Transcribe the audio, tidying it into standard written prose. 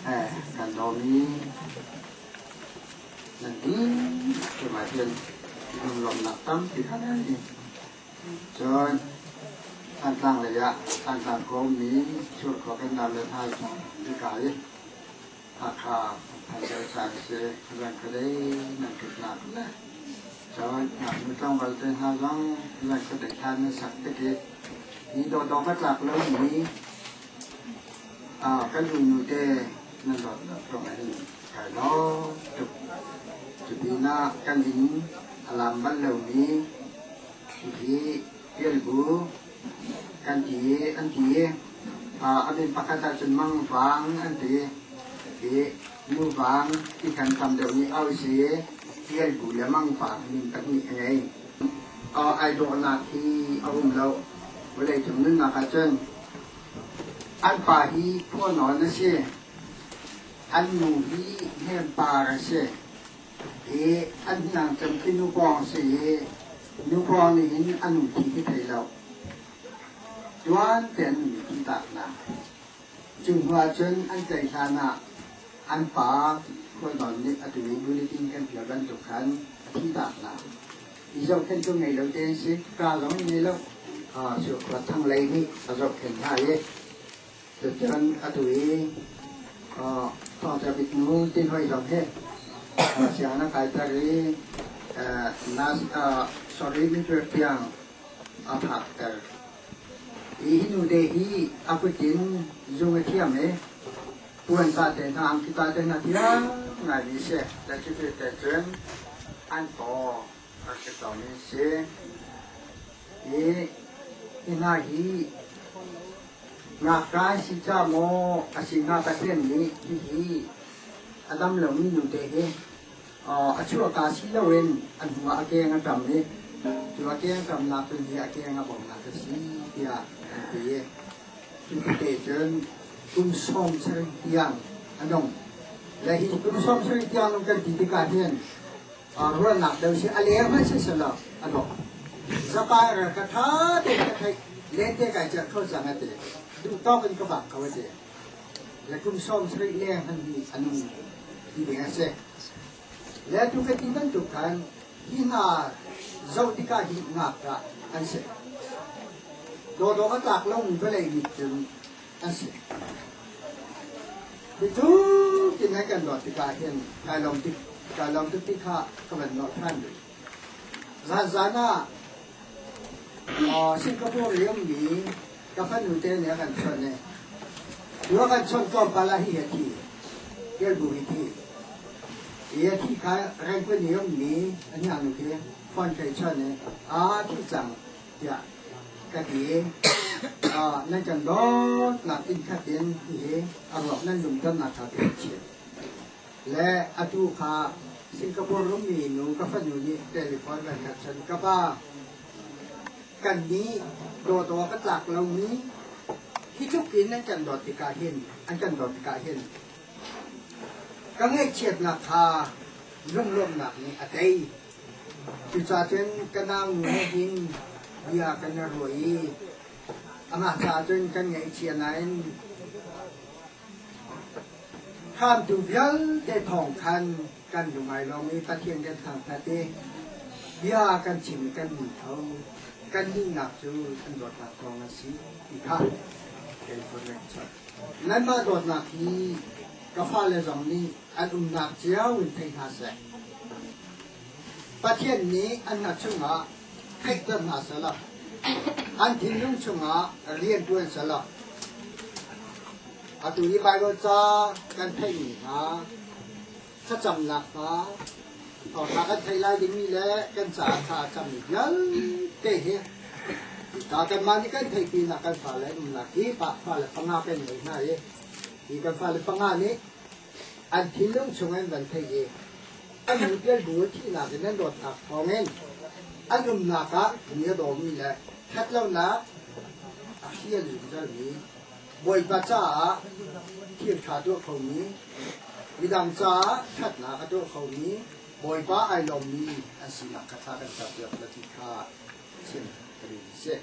Kan dawmi nan dihlak cungah hin lunglawmhnak tampi ka ngei. Cun Thantlang lei ah Thantlang kawmmi Surkhua kan nau le hna hika i Hakha an phan lio caan a si. Zan khuadei nan ṭhutnak le cun ngaknu tlangval te hna zong zan khuadei hla nan sak tik i hi dawhdawh a tlak lomi kan unu te nan dawtnak ruangah hin kai lawm tuk. Cu pinah kan inn a lam bal lomi hihi pialbu kan ti an ti i a min pakhat ahcun mangvang an ti i nuvang ti khan tam deuh nih au si i pialbu le mangvang min pahnih a ngei. Ai dawhnak hi a um lo. Vawleicung nunnak ahcun an pa hi khuanawn a si. An nu hi hmempar a si. I an hnang cem khi nupawng a si i nupawng nih hin a nu thi khi thei lo. Tuan te an nu thi tak na. Cu hnu ahcun an tei hlan ah an pa khualnawn nih atu i bulletin kan pial bantuk khan a thi tak na. I zohkhenhtu ngei lo te an si. Ka zong ngei lo. Surkhua thanglei nih a zohkhenh hna i cucun atu i thawngca bik nu tinhoi zong hi sianginn a kaiter i sorry midwife tiang a phakter. Hi nu te hi a kut in zung a thiam i puan ta te hna angki ta te hna thiam ngaimi si. Le cuti te cun an paw a si tawnmi si. Hi hi hna hi ngakṭa an si ca maw a si hnga Pathian nih hihi a dam lomi nute hi a chuahka si loin a hnuah a keng a ṭam i cu a keng ṭamnak cun hi a keng a bawmnak a si tiah an ti i cu tete cun kum 70 tiang a nung. Le hi kum 70 tiang nung kan ti tikah hin ruahnak deuh si a leng hmanh si selaw a dawh. Zapai ral ka ṭha tein ka theih lente kai cer kho cang a ti. Duh tawk in ka vak ko a ti. Le kum 70 leng hmanh hi a nung ti ding a si. Le tu ka ti bantuk khan hi hna zoh tikah hi ngakṭah an si. Dawdawh a tlak lomi vawlei mit cun an si. Hitu tin he kan dawt tikah hin kai lawm tik kai lawm tuk ti kha ka van nolh ṭhan rih. Zanzan ah Singapore i ummi ka fanu te nih a kan chawnh i tu a kan chawnh tlawmpal ah hi a thi Kelbu hi thi hi a thi kha Rangoon i ummi a hniangnu khi phone kai chawnh i a thi cang tiah ka ti i nan kan dawtnak inn khat in hihi a ruak nan lungtonnak kha ka chim. Le atu kha Singapore ummi nu ka fanu nih telephone kan ka chawnh ka pa kannih dawtaw ka tlak lomi hi tluk in an kan dawt tikah hin an kan dawt tikah hin ka ngaihchiatnak kha lunglawmhnak nih a tei. Cucaah cun ka naunu he hin bia kan i ruah i amah caah cun kan ngaihchia nain khamtu vialte thawng khan kan lung ai lawm i Pathian kan thangṭhat i bia kan chim i kan ni kho. Kan nihnak cu kan dawtnak thawng a si ti kha kan chawnh. Nanmah dawtnak hi ka fale zong nih an umnak cio in thei hna seh. Pathian nih an hna chungah theihter hna sehlaw, an thinlung chungah rian ṭuan sehlaw, atu i Baibal ca kan theihmi hna, thlacamnak hna, thawngṭha kan theih lai dingmi le kan caah thla a cammi vialte hi ta kanmah nih kan theih pinah kan fale umnak hi pa fale panga kan ngei hna i hi kan fale panga nih an thinlung chung an van theih i an hmuhpial bu thihnak in an dawtnak thawngin an umnak ah mi a dawmi le ṭhatlonak a hrial zungzalmi Bawipa caah thil ṭha tuah khomi midang caah ṭhatnak a tuah khomi Bawipa ai lawmmi an sinak kha thla kan campiak la ti kha chim ka duh si.